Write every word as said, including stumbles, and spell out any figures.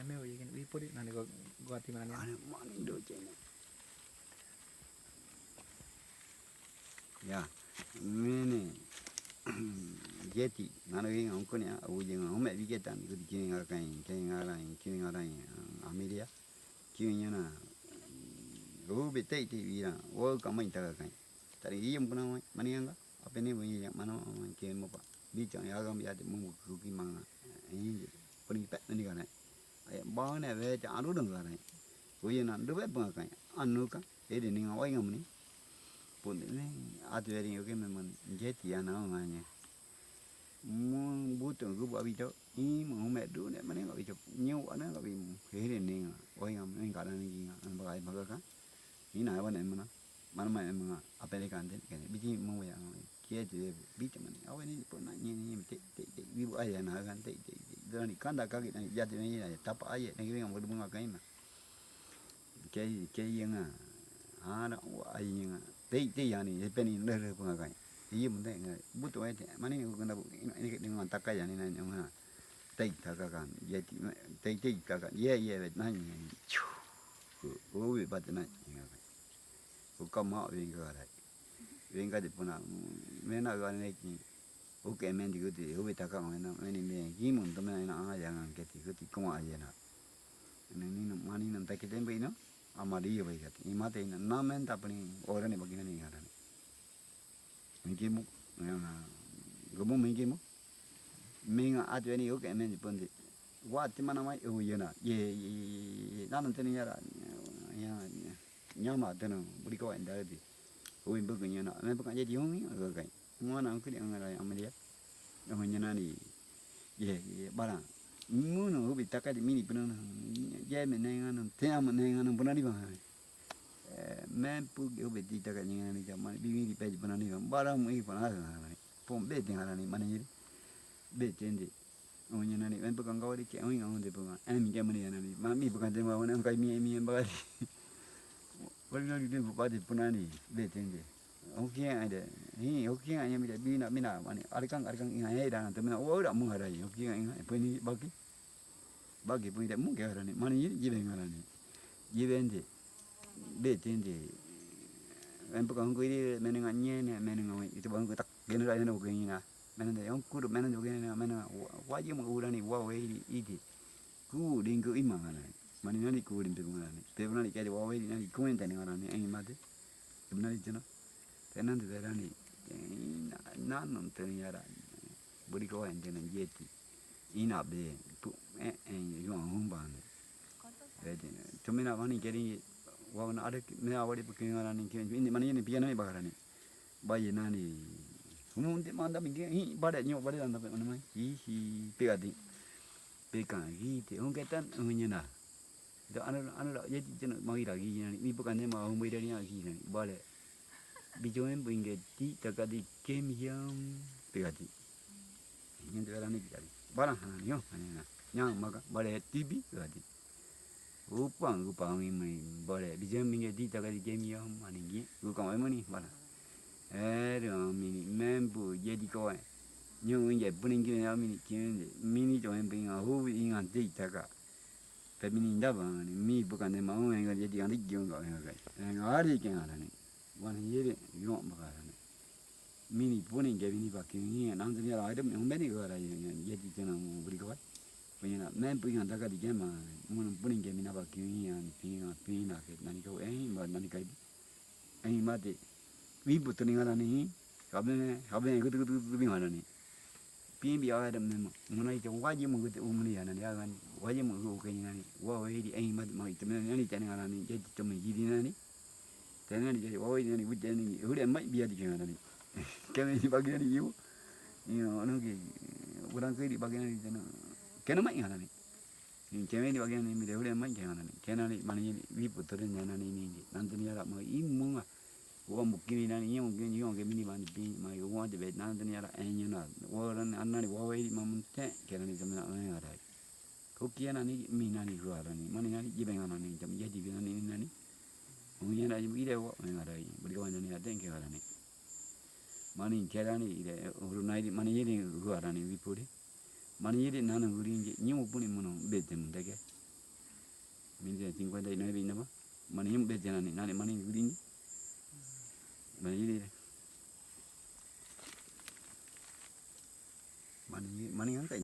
Ame o ye ken wi pori nane go, go ati mana ne. Ane mani do chene. Ya, mene, jeti, nano ing ongkone, a, uji nga, ome biketa, kuti kini ngara kain, kini ngara ing, kini ngara ing, a, amiria, kini nyana, ube tei tei wira, wo kamai taka kain. Tari iyem kuna mai, mani anga, apene bo iya, mana mai, kini mo pa. Bichang ya gam ya te mo kuki manga, eh, poni pet nani kana. Ai, bang ne be te anu dong ka rai. Uye nan du be bang kai. Anu ka, e de ni nga oi ngam ni. Pun ni, atu e de yoke me man, jeti ana nga nye. Mo buto gu ba bito, i mo me du ne mane nga bito. Nyu ana nga bi, e de ni nga oi ngam ni ka na ni nga, an ba kai ba ka. Ina ba ne mana. Mana mai manga apele kan te kan biti mo ya ngai. Kia te biti mani. Awe ni pun na ni ni te te te. Wi bu ai na kan te te te. Dani kanda kaki na ya te ni ya tapa ai na ki mo du manga kai ma. Kia kia ya nga. Ana wa ai nga. Te te ya ni pe ni le le manga kai. Iya mo te nga. Buto ai te. Mani ni ku kanda bu. Ini ini ni nga taka ya ni na ni nga. Te taka kan. Ya ti te te taka. Ya ya na ni. Chu. Ku ku bi ba te na ni. Uka ma wengka rai. Wengka di puna, mena ga ne ki. Uke men di kuti, ube taka mena, meni me, ki mun to mena ina anga ya ngan keti, kuti kuma aye na. Ni ni mani nam taki tembe ina, ama di yo bai kati. Ima te ina, na men ta puni, ora ni bagi na ni ngara ni. Mengke mo, ya, gomo mengke mo. Menga atu ni uke men di pun di. Wa ti mana mai, o ya na. Ye, ye, ye, ye, ye. Nanan teni yara. Ya, ya. Nyama tena, buri ko enda di. Ui buku nyana, me bukan jadi hongi, oke. Mwana ungkuri angara amalia. Hongi nyana ni. Ye, ye, bara. Muno hubi taka di mini pena. Ye me nenga no, te ama nenga no pena di bang. Eh, me pu hubi di taka nyana ni jama, bi mini pe di pena di bang. Bara mu i pena. Pom be di ngara ni, mani. Be tende. Onye nani, en pekan kau di ke, onye ngan de pekan. En mi ke mani nani, ma mi pekan de ma, onye ngan kai mi, mi en ba di. Wali nani de bu pa de pun nani, be tende. Oke, ai de. Hi, oke, ai mi de, bi na, mi na, mani, arikan, arikan, inga, he, da, na, te, mi na, wo, da, mu, ha, da, oke, inga, pun ni, baki. Baki, pun ni, de, mu, ke, ha, da, ni, mani, ji, ji, be, nga, da, ni. Ji, be, de. Be tende. En pekan ko iri, menenga nye ne, menenga we. Itu bang ko tak, genera ne ko ina. Menende, yang kudu, menende ko ina, menenga. Wa, wa ji mo urani, wa we iri, iti. Ku, ding ku ima ngara ni. Mani nani ku, ding ku ngara ni. Pe nani kadi wa we iri, nani ku ente ngara ni, en mate. Nani jena. Pe nani pe nani. Na, na, non teni yara. Buri ko ente na jeti. Ina be, pu, eh, eh, yuang hum bane. Be de, tumina mani keri, wa na are, me awari pu kinga nani, kinga, ini mani ini piana ni bakarani. Ba ye nani. Humu unte manda mi kinga, hi, bare, nyo, bare, anda pe mana mai. Hi, hi, pegati. Pekan, hi, te, hung ketan, hung nyena. Ito anu, anu la, ya ti tena, magi la gi nani, mi pekan ne ma, hung bui dari nani, bale. Bijoen bui nge ti, taka di kem yam, pegati. Nyen te la ni pegati. Bala, ha, nyo, ha, na. Nyang maka, bale, tibi, pegati. Upang, upang, mi, mi, bale. Bijoen bui nge ti, taka di kem yam, ani gi, uka mai mani, bala. Eh, ro, mini, membu, ya ti ko, eh. Nyo, nge, puning, kini, ya, mini, kini, mini, to, em, pinga, hu, inga, ti, taka. Pe mini nda ba ni, mi bukan ne ma, o, enga, jadi, enga, di, enga, enga, enga, ari, kenga, ni. Wan, yere, yon, ba, ni. Mini, puni, ke, mini, ba, ke, ni, nang, jadi, ara, ari, mi, hum, beni, ga, ara, ye, ye, jadi, tena, mo, buri, ko, ba. Punya, na, men, punya, da, ka, di, ke, ma, mo, puni, ke, mina, ba, ke, ni, an, pi, na, pi, na, ke, nani, ko, eh, ba, nani, ka, di. Ai mate. Wi buto ni ngara ni. Habe, habe, gutu, gutu, gutu, bi ngara ni. Pi bi awa da memo. Muna ite waji mo gutu umuni ya nani, ya nani. Waji mo gu ke ni nani. Wa, wa, iri, ai mate, ma ite mena nani, tani ngara ni. Jadi tome iri nani. Tani nani, jadi, wa, wa, iri nani, buti nani. Hure mai bi adi ke ngara ni. Keme ni bagi nani, yu. Yu, anu ke. Urang ke iri bagi nani, tana. Kena mai ngara ni. Ni keme ni bagian ni mi de hure mai kena ni. Kena ni mani ni wi putu de nana ni ni. Nanteni ara ma i munga. Wa muki ni nani i muki ni i muki ni mani pi ma i wa de be nanteni ara enya na. Wa ran anani wa wa i ma mun te kena ni jamna ma ara. Ko kia nani mi nani hu ara ni. Mani nani jibe ngana ni jam ya jibe nani ni nani. Munya na i de wa ma ara. Beri kawan nani ate ke ara ni. Mani kena ni i de uru nai di mani i de hu ara ni wi puri. Mani yiri nana huri nge, nyi mo puni mono bete mo deke. Mil novecientos cincuenta y nueve i naba. Mani i, mubet zena ni, nani mani i, giri ni. Mani i, mani i, mani i, ngkai